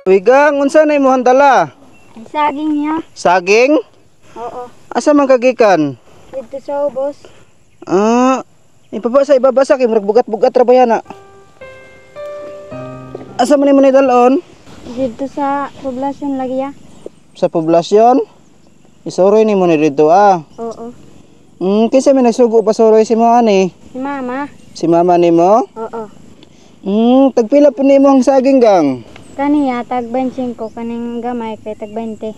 Uy gang, unsa na imong dala? Ay, saging niya. Saging? Oo. Asa man kagikan? Dito sa ubos. Ah, ipabasa, ibabasa kay murag bugat-bugat ra ba yan ah? Asa man nimo ni dalon? Dito sa poblasyon lagi ya. Sa poblasyon? Isuroy nimo ni dito ah. Oo. Kinsa may nagsugo pasuroy si mo ani? Si mama. Si mama nimo? Oo. Tagpila po nimo ang saging, gang? Kaniya tag 25, kaning gamay kay tag 20.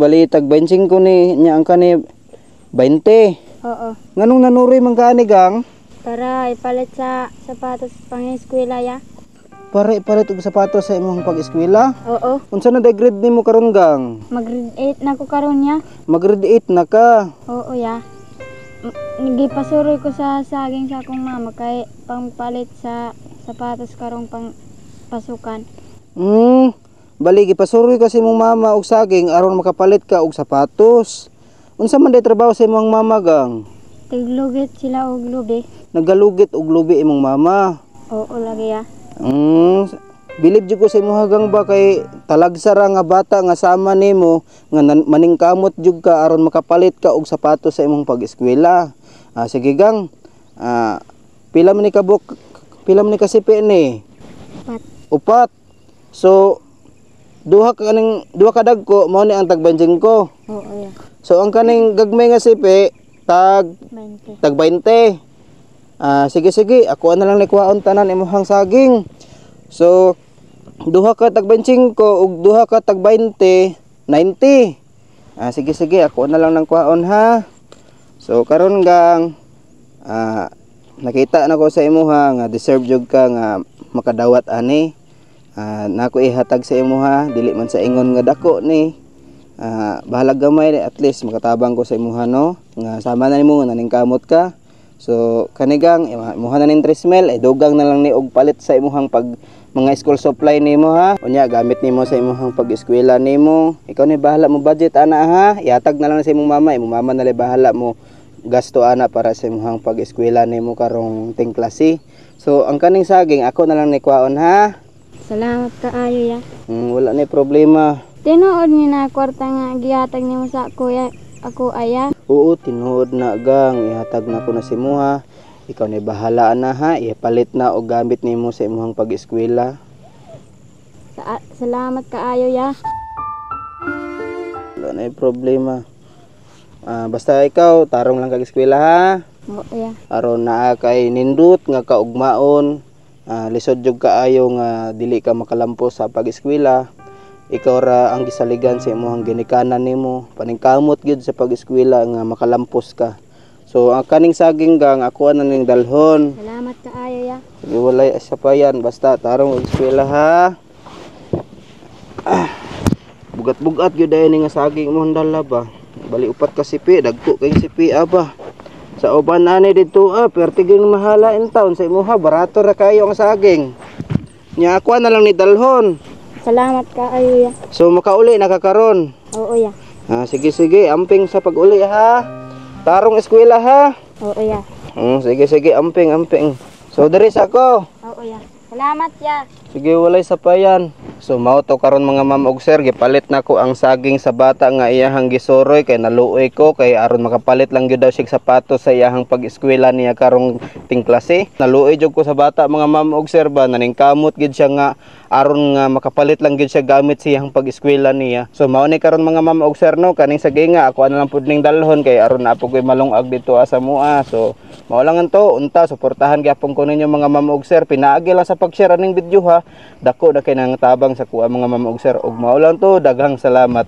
Bali tag 25 ni nya ang kani 20. Oo. Nganong nanuroy man ka ani, gang? Para ipalit sa sapatos pang eskwela ya. Para ipalit og sapatos sa imong pag-eskwela? Oo. Unsa na day grade nimo karon, gang? Mag grade 8 na ko karon ya. Mag grade 8 na ka. Oo ya. Gipasuroy ko sa saging sa akong mama kay pangpalit sa sapatos karong pang pasukan. Bali gipasuroy ka sa imong mama og saging aron makapalit ka og sapatos. Unsa man day trabaho sa imong mama, gang? Tiglugit sila og lubi. Nagalugit og lubi imong mama. Oo lagi ya. Bilib jud ko sa imong gang ba kay talagsa ra nga bata nga sama nimo nga maningkamot jud ka aron makapalit ka og sapatos sa imong pag-eskwela. Ah, sige gang. Ah, pila man ni kabuk, pila man ni kasipi ni? Upat. Upat. So duha ka kaning duha ka dagko mao ni ang tag 25. Oo ya. So ang kaning gagmay nga sipi tag 20. tag 20. Ah, sige sige, ako na lang nikuhaon tanan imong saging. So duha ka tag 25 ug duha ka tag 20, 90. Ah, sige sige, ako na lang nang kuhaon ha. So karon gang, nakita na ko sa imuha nga deserve jud ka nga makadawat ani. Ah, nako ihatag sa imuha, dili man sa ingon nga dako ni. Ah, bahalag gamay, at least makatabang ko sa imuha no. Nga sama na nimo nga naningkamot ka. So kanigang imuha na ning 3 mil, eh, dugang na lang ni og palit sa imuhang pag mga school supply nimo ha. Unya gamit nimo sa imuhang pag-eskwela nimo. Ikaw ni bahala mo budget ana ha. Ihatag na lang sa imong mama, imong mama na lang bahala mo gasto ana para sa imuhang pag-eskwela nimo karong ting klase. So ang kaning saging ako na lang ni kuhaon ha. Salamat kaayo ya. Wala ni problema. Tinuod ni na kwarta nga gihatag nimo sa kuya ako aya. Oo, tinuod na gang, ihatag na ko na si imuha. Ikaw ni bahala na ha, ipalit na og gamit nimo sa imuhang pag-eskwela. Salamat kaayo ya. Wala na problema. Ah, basta ikaw, tarong lang kag eskwela ha. Oo ya. Aron naa kay nindot nga kaugmaon. Ah, lisod jud kaayo nga dili ka makalampos sa pag-eskwela. Ikaw ra ang gisaligan sa imong ginikanan nimo. Paningkamot gyud sa pag-eskwela nga makalampos ka. So ang kaning saging gang, ako na ning dalhon. Salamat kaayo ya. Sige, walay isa pa yan. Basta tarong og eskwela ha. Ah, bugat-bugat gyud ay ni nga saging imong dala ba. Bali upat ka sipi, dagko kay sipi aba. Sa uban ani dito ah, perti gyud mahala in town sa imuha, barato ra kayo ang saging. Nya ako na lang ni dalhon. Salamat kaayo ya. So makauli na ka karon. Oo ya. Ah, sige sige, amping sa pag-uli ha. Tarong eskwela ha. Oo ya. Sige sige, amping amping. So diri sa ako. Oo ya. Salamat ya. Sige, walay sapayan. So mao to karon mga ma'am og sir, gipalit na ko ang saging sa bata nga iyahang gisuroy kay naluoy ko kay aron makapalit lang gyud daw siya sapatos sa iyahang pag-eskwela niya karong ting klase. Naluoy jud ko sa bata mga ma'am og sir ba, naningkamot gyud siya nga aron nga makapalit lang gyud siya gamit sa iyahang pag-eskwela niya. So mao ni karon mga ma'am og sir no, kaning saging nga ako na lang pud ning dalhon kay aron na po koy malungag dito sa mua. So mao lang to, unta suportahan gyapon ko ninyo mga ma'am og sir, pinaagi lang sa pag-share aning video ha. Dako na kay nang tabang sa kuha mga ma'am og sir, ug mao lang to, daghang salamat.